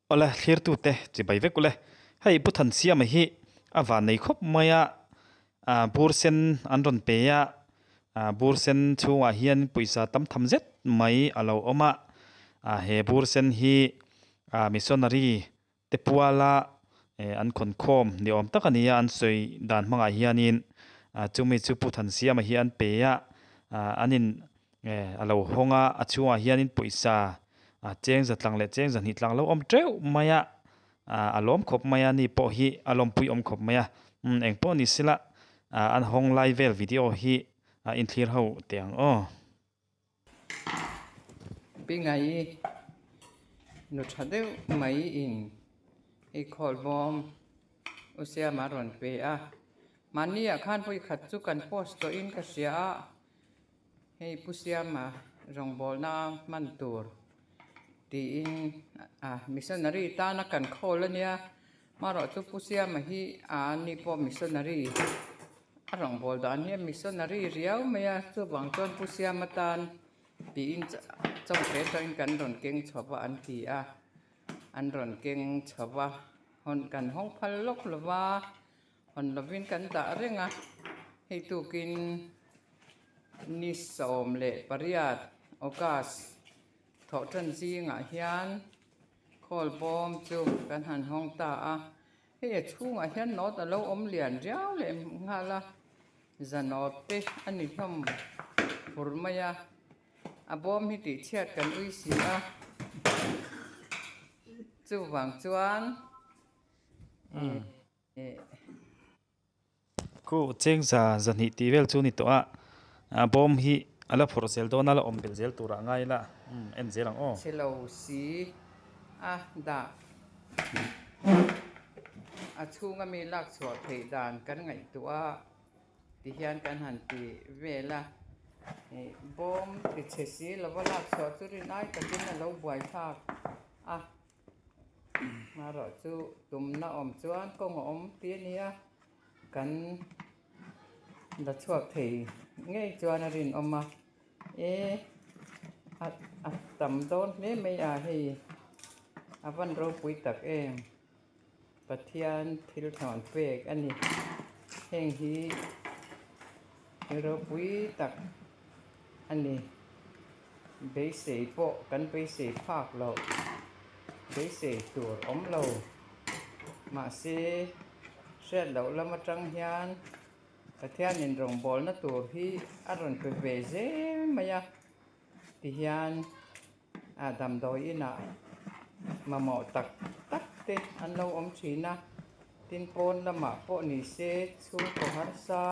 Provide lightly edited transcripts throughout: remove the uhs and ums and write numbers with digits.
Awle thlirtute chibai vek ule. Hei Pu Thansiama hi a van nei khawp mai a, ah bur sen an rawn pe a, ah bur sen chhungah hian pawisa tam tham zet mai a lo awm a, ah he bur sen hi ah missionary te puala eh an khawn khawm ni awm tak a ni a an sawi dan hmangah hianin ah chumi chu Pu Thansiama hi an pe a, ah an in eh a lo hawng a a chhungah hianin pawisa a cheng za tlang leh cheng zahnih tlang lo awm teuh mai a ah a lawm khawp mai a ni pawh hi a lawmpui awm khawp mai a umm eng pawh ni sela ah an hawng lai vel video hi a inthlir ho teh ang aw. Pi ngai nu tha deuh mai in i khawl bawm u siama rawn pe a mahni ah khan vawikhat chu kan post tawh in ka hria a. Hei Pu Siama rawngbawlna hman tur tiin a missionary tana kan khawl a nia amaherawh chu Pu Siama hi a ni pawh missionary a rawngbâwl dan hi a missionary riau mai a chuvang chuan Pu Siama tan tiin chawngte atangin kan rawn keng chho va an ti a an rawn keng chho va hawn kan hawng phal lawk lo va. Hawn lovin kan dah reng a, hei tukin ni 18 August thawh tan zingah hian khawl bawm chu kan han hawng ta a, hei a chhungah hian note a lo awm lian riau leh nghal a, zanawt te a ni hlawm fur mai a, a bawm hi tihchhiat kan ui si a, chuvang chuan. Khu cheng za zahnih tih vel chu a ni tawh a a bawm hi a la phawrh zel dawn a la awm belh zel turah a ngai ila umm en zel ang aw. Chhe lo si a dah a chhunga mi lak chhuah theih dan kan ngaihtuah a ti hian kan han ti vel a ih bawm ti chhe si lova lak chhuah chu rin ai takin a lo buai thlak a. Marawh chu tumna awm chuan kawng a awm tih a ni a, kan la chhuak thei ngei chuan a rinawm a, e a a tam dawn hle mai a hei a van ropui tak em Pathian thil thlawn pek a ni heng hi thil ropui tak a ni. Beisei pawh kan beisei phak loh, beisei tur awm lo. Mahse, hriat loh lam atang hian Pathianin rawngbawlna tur hi a rawn pe ve zel mai a, tihian a damdawi inah mamawh tak tak te an lo awm thin a, tin pawn lamah pawh ni se chhungkaw harsa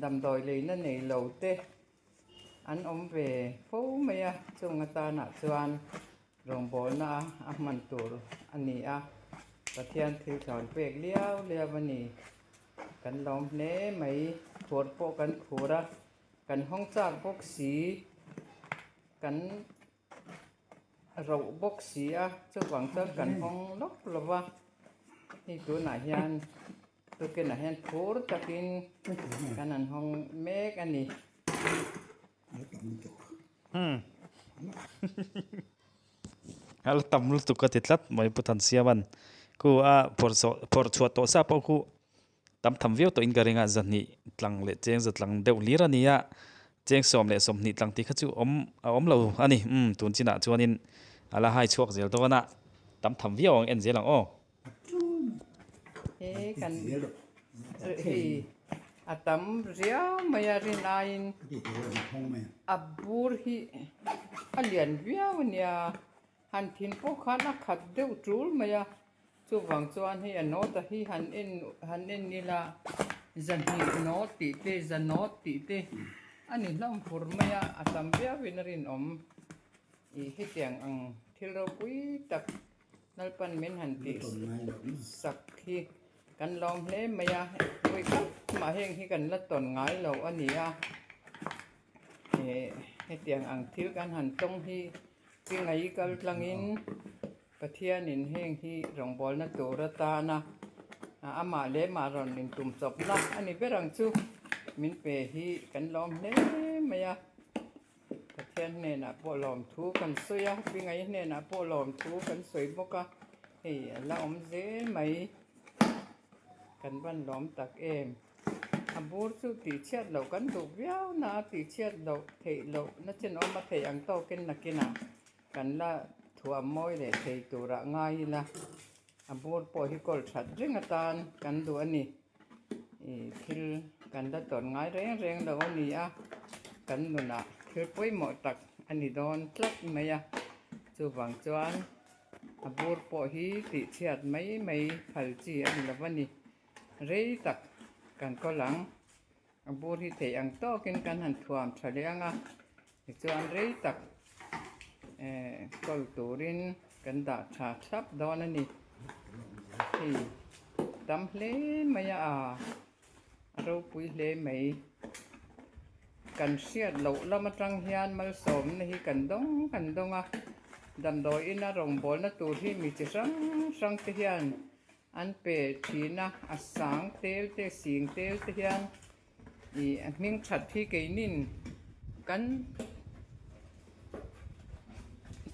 damdawi leina nei lo te. An awm ve fo mai a, chung atanah chuan rawngbawlna a hman tur a ni a, Pathian thil thlawn pek liau liau a ni. Kan lawm hle mai, khur pawh kan khur a, kan hawng chak bawk si, kan roh bawk si a, chuvang chuan kan hawng lawk lo va, hei tunah hian. Tukinah hian phur takin kan han hawng mek a ni. A la tam lutuk a ti tlat mai Pu Thansiama'n khu a phawrh chhuah phawrh chhuah tawh sa pawh khu tam tham viau tawhin ka ring a zahnih tlang leh cheng za tlang deuh hlir a ni a cheng 20 tlang tih kha chu awm a awm lo a ni umm tun chinah chuanin a la hai chhuak zel dawn a tam tham viau ang en zel ang aw. He kan hei a tam riau mai a rin aiin a bur hi a lian viau a nia han thin pawh khan a khat deuh tul mai a chuvang chuan hei a note a hi han en han en ila zahnih note tih te za note tih te a ni hlawm fur mai a a tam viau in a rinawm ih hetiang ang thil ropui tak. Lalpan min han tih sak hi kan lawm hle mai a, vawi khat mah heng hi kan la tawn ngai lo a ni a, eh hetiang ang thil kan han tawng hi Pingaih kal tlangin Pathianin heng hi rawngbawlna tur atana amah leh mah rawn intum chawpna a ni ber ang chu min pe hi kan lawm hle mai a. Pathian hnenah pawh lawmthu kan sawi a, Pingaih hnenah pawh lawmthu kan sawi bawk a. Hei a la awm zel mai. Kan van lawm tak em. A bur chu tih chhiat loh kan duh viau na a, tih chhiat loh theih loh na chen awm a theih ang tawkin nakinah kan la thuam mawi leh thei turah ngai ila a bur pawh hi kawl that reng atan kan duh a ni. Ih thil kan la tawn ngai reng reng lo a ni a, kan nunah thil pawimawh tak a ni dawn tlat mai a, chuvang chuan a bur pawh hi tih chhiat mai mai phal chi a ni lo a ni. Rei tak kan kawl ang, a bur hi theih ang tawkin kan han thuam tha leh ang a, tichuan rei tak eh kawl turin kan dah tha thlap dawn a ni. Hei tam hle mai a, a ropui hle mai. Kan hriat loh lam atang hian malsawmna hi kan dawng kan dawng a, damdawiin a rawngbawlna tur hi mi chi hrang hrang te hian An pe thin a, a sang tel te sing tel te hian ih a hming that hi keinin kan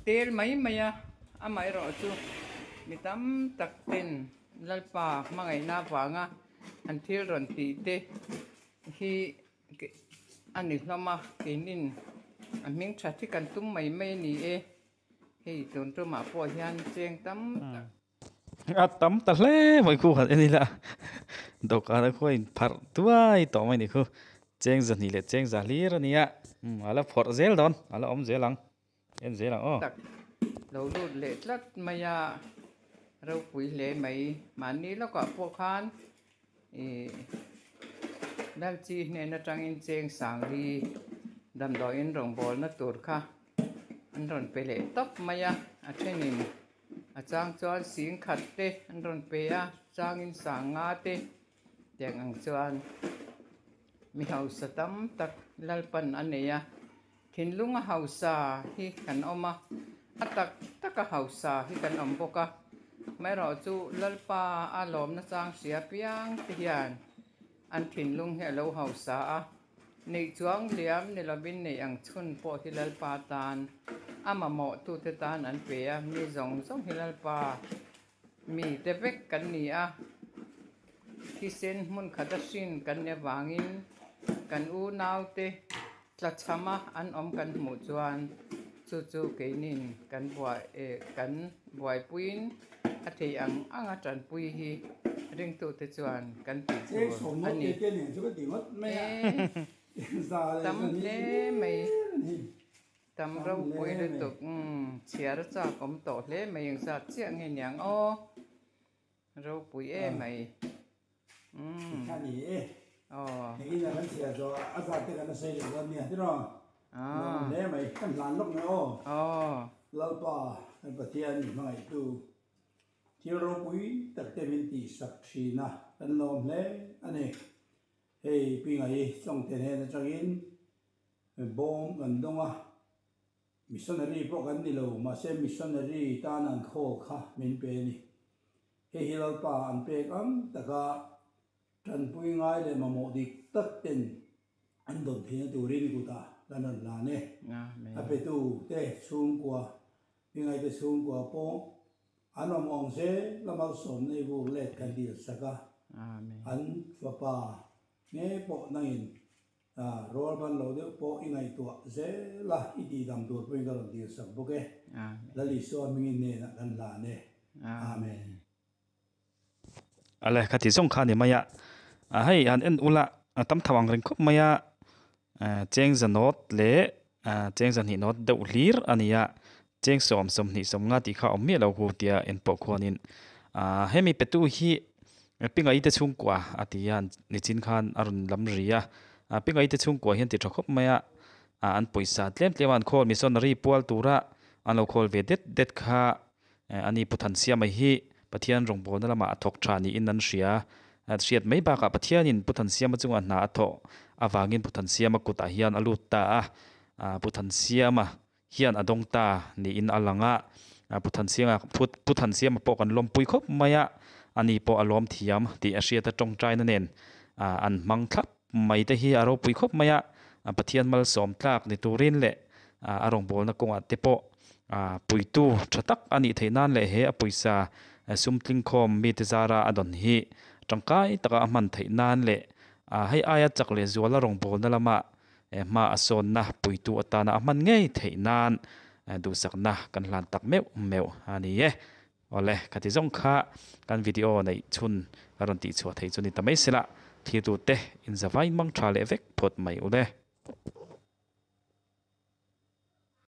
tel mai mai a, amaherawh chu mi tam tak ten Lalpa hmangaihna avanga an thil rawn tih te hi a ni hlawm a, keinin a hming that hi kan tum mai mai a ni e, hei tun tumah pawh hian cheng tam tak. A tam ta hle mai khu han en ila dawhkan a khuaa in pharh tuai tawh mai ni khu cheng zahnih leh cheng za hlir a nia umm a la phawrh zel dawn a la awm zel ang en zel ang aw. Tak lo lut leh tlat mai a ropui hle mai mahni lawkah pawh khan ih Lalchi hnen atangin cheng sangli damdawiin rawngbawlna tur kha an rawn pe leh tawp mai a a thenin. A chang chuan sing khat te an rawn pe a changin sang nga te tiang ang chuan mi hausa tam tak Lalpan a nei a thinlunga hausa hi kan awm a a tak taka hausa hi kan awm bawk a amaherawh chu Lalpa a lawmna chang hria piang te hian an thinlung hi a lo hausa a. Neih chuang liam ni lovin neih ang chhun pawh hi Lalpa tan a mamawh tute tan an pe a, mi zawng zawng hi Lalpa mi te vek kan ni a, thisen hmun khata hrin kan ni avangin kan unaute tlachhama an awm kan hmuh chuan chu chu keinin kan buai kan buaipuiin a theih ang anga tanpui hi ringtute chuan kan tih tur a ni. Tam hle mai, tam ropui lutuk, umm chhiar a chak awm tawh hle mai engzat chiah nge niang aw, ropui em mai. Umm aw. Aw. Thil ropui tak te min tihsak thin a, kan lawm hle a ni. Hei Pingai Chawngte hnen atangin bawm kan dawng a, missionary pawh kan ni lo, mahse missionary tan an khawl kha min pe a ni. Hei hi Lalpa an pek ang taka tanpui ngai leh mamawh dik tak ten an dawn theihna turin kutah kan rawn hlan e. A petu te chhungkua Pingaite chhungkua pawh an awm awng zel a malsawmna i vur let kan dil sak a, an fapa nge pawh nangin rual ban lo deuh pawh i ngaihtuah zel a, i tihdam tur pawhin ka rawn dil sak bawk e. Lal Isua hmingin hnenah kan hlan e. Amen. Ale khati zawng kha a ni mai a, hei han en ula a tam tho ang reng khawp mai a cheng za nawt leh cheng zahnih nawt deuh hlir a ni a cheng sawm sawmhnih sawmnga tih kha a awm miah lo hu tia en pawh khuanin ah hemi petu hi Pingaih te chhungkua a ti a nichin khan a rawn lam ri a Pingaih te chhungkua hian ti tha khawp mai a an pawisa tlem tlem a an khawl missionary pual tura an lo khawl ve det det kha. Ani Pu Thansiama hi Pathian rawngbawlna lamah a thawk tha niin an hria. Hriat mai bakah Pathianin Pu Thansiama chungah hna a thawh avangin Pu Thansiama kutah hian a lut ta a, Pu Thansiama hian a dawng ta niin a lang a. Pu Thansiama Pu Thansiama pawh kan lawmpui khawp mai a, ani pawh a lawm thiam tih a hriat a tawngtaina nen an hmang thlap mai te hi a ropui khawp mai a, Pathian malsawm tlak ni turin leh a rawngbawlna kawngah te pawh Puitu tha tak a nih theih nan leh he a pawisa Sum tlingkhawm mite zara a dawn hi tangkai taka a hman theih nan leh hei aia chak leh zuala rawngbawlna lama hma a sawnna puitu atana a hman ngei theih nan duhsakna kan hlan tak meuh meuh a ni e. Awle, khati zawng kha kan video neih chhun ka rawn tihchhuah theih chu ni ta mai sela, thirtute inzavain mang tha leh vek phawt mai ule.